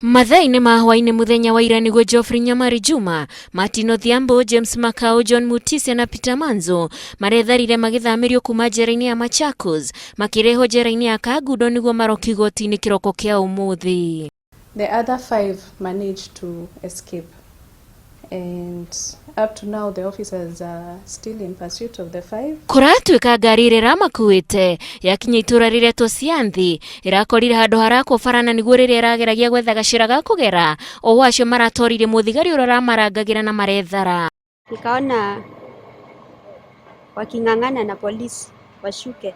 Mathaa-inĩ ma hwaĩ-inĩ mũthenya wa ira nĩguo Geoffrey Nyamari Juma, Martin Odhiambo, James Makau, John Mutisia na Peter Manzo maretharire magĩthamĩrio kuma njera-inĩ ya Machakos makĩrehwo njera-inĩ ya Kangundo nĩguo marokio igoti-inĩ kĩroko kĩa ũmũthĩ. The other five managed to escape and up to now the officers are still in pursuit of the five. Kũratuĩka ngari ĩrĩa ĩramakuĩte yakinya itũra rĩretwo Cianthi ĩrakorire handũ harakwo bara na nĩguo rĩrĩa ĩrageragia gwetha gacĩra ga kũgera o acio maratoririe mũthigari ũrĩa ũramarangagĩra na marethara. Nikaona waking'ang'ana na polisi washuke,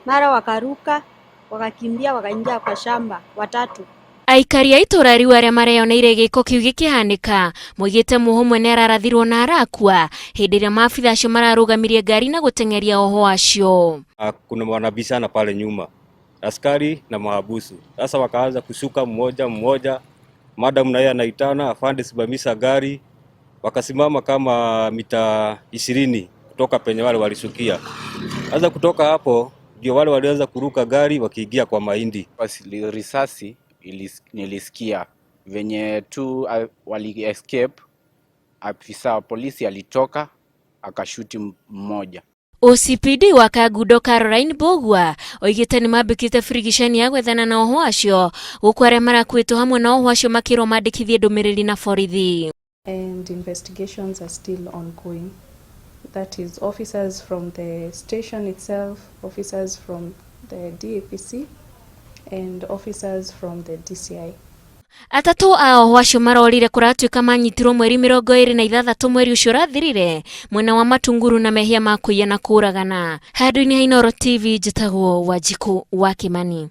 mara wakaruka wakakimbia wakaingia kwa shamba watatu. Aikari a itũra rĩu arĩa mareyoneire gĩko kĩu gĩkĩhanĩka moigĩte muoho ũmwe nĩ ararathirwo na arakua hĩndĩ ĩrĩa maabitha acio mararũgamirie ngari na gũteng'eria oho acio. Kuna wanabishana pale nyuma, askari na mahabusu. Sasa wakaanza kushuka mmoja mmoja, madam na yeye anaitana, afande, simamisha gari. Wakasimama kama mita 20 kutoka penye wale walishukia. Sasa kutoka hapo ndio wale walianza kuruka gari wakiingia kwa mahindi. Basi risasi nilisikia venye tu wali escape, afisa wa polisi alitoka akashuti mmoja. OCPD wa Kangundo Caroline Mbugua oigĩte nĩ mambĩkĩte birigiceni ya gwethana na oho acio gũkũ arĩa marakuĩtwo hamwe na oho acio makĩrwo mandĩkithie ndũmĩrĩri na borithi. And investigations are still ongoing. That is officers from the station itself, officers from the DAPC and officers from the DCI. Atatũ a oho acio marorire kũratuĩka manyitirwo mweri 26 mweri ũcio ũrathirire mwena wa Matunguru na mehia ma kũiya na kũragana. Handũ-inĩ ha Inooro TV njĩtagwo Wanjikũ wa Kimani.